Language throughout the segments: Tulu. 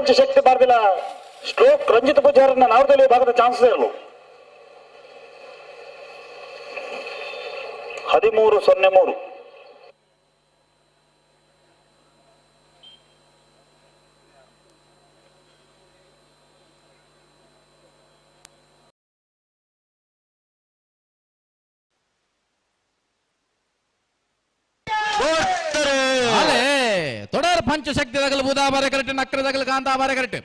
ಪಂಚಶಕ್ತಿ ಬಾರ್ದಿಲ ಶ್ಲೋಕ್ ರಂಜಿತ್ ಪೂಜಾರನ್ನ ನಾವದಲ್ಲಿ ಭಾಗದ ಚಾನ್ಸ್ ಇರಲು. 13-03. ತೊಡರ್ ಪಂಚಶಕ್ತಿ ದಗಲು ಬೂದಾಬಾರೆ ಕರೆಕ್ಟ್, ನಕ್ರ ದಗಲು ಕಾಂತಾಬಾರೆ ಕರೆಕ್ಟ್.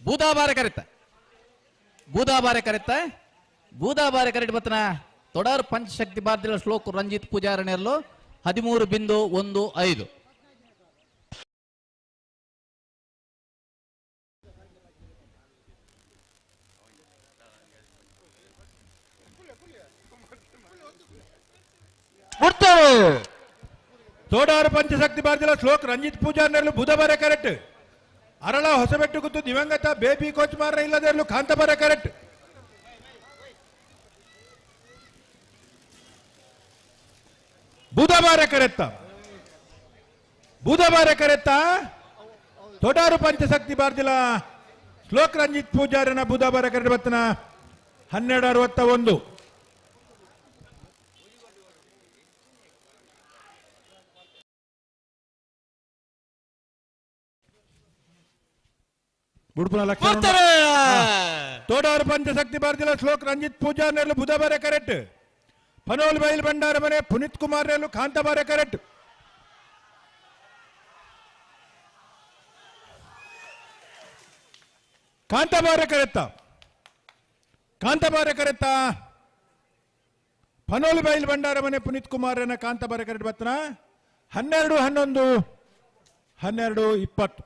ಬೂದಾಬಾರೆ ಕರೆಕ್ಟ್, ಬೂದಾಬಾರೆ ಕರೆಕ್ಟ್, ಬೂದಾಬಾರೆ ಕರೆಕ್ಟ್. ಬತ್ತನ ತೊಡರ್ ಪಂಚಶಕ್ತಿ ಭಾರತೀಯ ಶ್ಲೋಕ್ ರಂಜಿತ್ ಪೂಜಾರನೆಯಲ್ಲೂ 13.15. ತೋಡಾರು ಪಂಚಶಕ್ತಿ ಭಾರತೀಯ ಶ್ಲೋಕ್ ರಂಜಿತ್ ಪೂಜಾರ್ನರ್ಲು ಬುಧಬಾರೆ ಕರೆಕ್ಟ್. ಅರಳ ಹೊಸಬೆಟ್ಟು ಗುತ್ತು ದಿವಂಗತ ಬೇಬಿ ಕೋಚ್ ಮಾರ ಇಲ್ಲದಿರಲು ಕಾಂತಬಾರೆ ಕರೆಕ್ಟ್. ಬುಧಬಾರೆ ಕರೆತ್ತ, ಬುಧಬಾರೆ ಕರೆತ್ತ. ತೋಡಾರು ಪಂಚಶಕ್ತಿ ಭಾರತಿಲ ಶ್ಲೋಕ್ ರಂಜಿತ್ ಪೂಜಾರನ ಬುಧಬಾರೆ ಕರೆಕ್ಟ್ ಬತ್ತನ 12.61. ಬುಡ್ಪುನ ಲಕ್ಷಣ. ತೋಡಾರು ಪಂಚಶಕ್ತಿ ಭಾರತಿಲ ಶ್ಲೋಕ್ ರಂಜಿತ್ ಪೂಜಾರ್ ನೆರಳು ಬುಧಬಾರೆ ಕರೆಕ್ಟ್. ಪನೋಲ್ ಬೈಲ್ ಭಂಡಾರ ಮನೆ ಪುನೀತ್ ಕುಮಾರ್ ನೆರಳು ಕಾಂತಬಾರೆ ಕರೆಕ್ಟ್. ಕಾಂತಬಾರೆ ಕರೆತ್ತ, ಕಾಂತಬಾರೆ ಕರೆತ್ತ. ಪನೋಲ್ ಬೈಲ್ ಭಂಡಾರ ಮನೆ ಪುನೀತ್ ಕುಮಾರ್ ಕಾಂತಬಾರೆ ಕರೆಕ್ಟ್ ಬತ್ತನ 12-11, 12-20.